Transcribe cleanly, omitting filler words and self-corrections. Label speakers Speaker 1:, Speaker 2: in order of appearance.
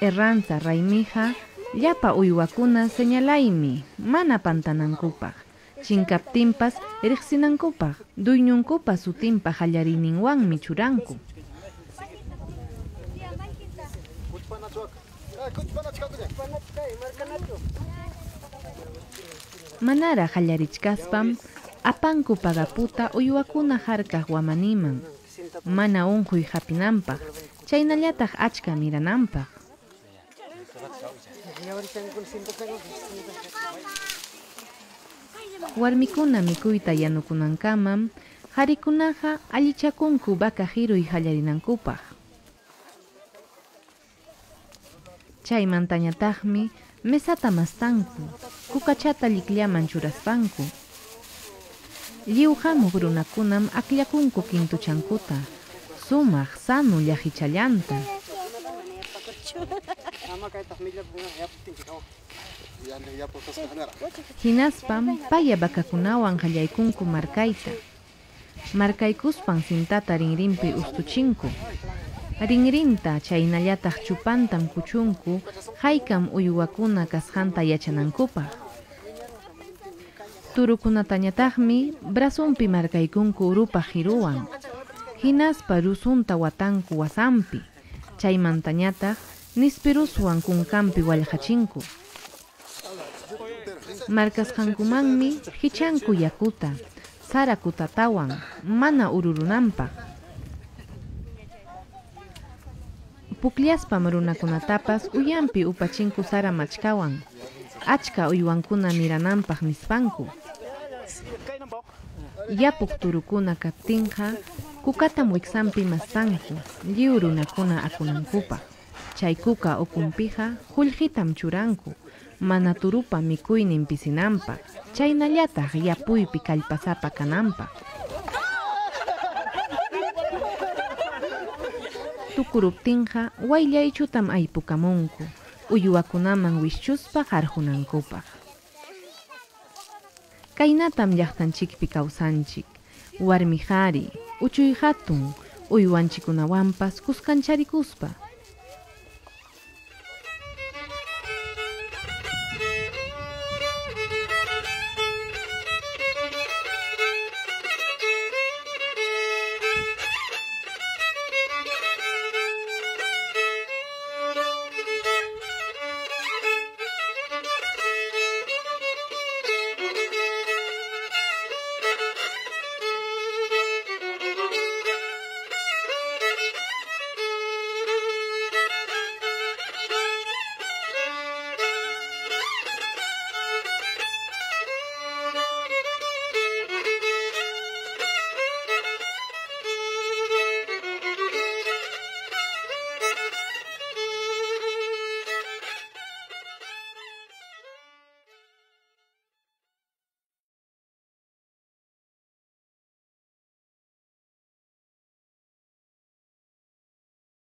Speaker 1: Herranza raymiqa llapa uywakuna señalaymi mana pantanankupaq, chinkaptinpas riqsinankupaq, dueñonkupa sutinpa qallariyninwanmi churanku. Manaraq qallarichkaspam apanku pagaputa uywakuna harkaq wamaniman, mana unquy hapinanpaq, chaynallataq achka mirananpaq. Warmikuna mikuyta yanukunankamam qarikunaqa allichakunku vaca hiruy qallarinankupaq. Chaymantañataqmi mesata mastanku, kukachata llikllaman churaspanku. Lliw hamuq runakunam akllakunku kintuchankuta, sumaq sanu llaqichallanta. Hinaspam paya vacakunawan qallaykunku markayta. Markaykuspan cintata rinrinpi ustuchinku. Rinrinta chaynallataq chupantam kuchunku haykam uywakuna kasqanta yachanankupaq. Turukunatañataqmi brazonpi markaykunku urupaq hiruwan. Hinaspa rusunta watanku wasanpi, chaymantañataq nispiruswan kunkanpi wallqachinku. Markasqankumanmi hichanku yakuta, sara kutatawan mana ururunanpaq. Pukllaspam runakunatapas uyanpi upachinku sara machkawan, achka uywankuna mirananpaq nispanku. Yapuq turukuna kaptinqa kukatam wiksanpi mastanku lliw runakuna akunankupaq. Chay kuka ukunpiqa qullqitam churanku, mana turupa mikuynin pisinanpaq, chaynallataq yapuypi kallpasapa kananpaq. Tukuruptinqa wayllaychutam aypukamunku, uywakunaman wischuspa qarqunankupaq. Kaynatam llaqtanchikpi kawsanchik, warmi qhari, uchuy hatun, uywanchikkunawanpas kuskancharikuspa.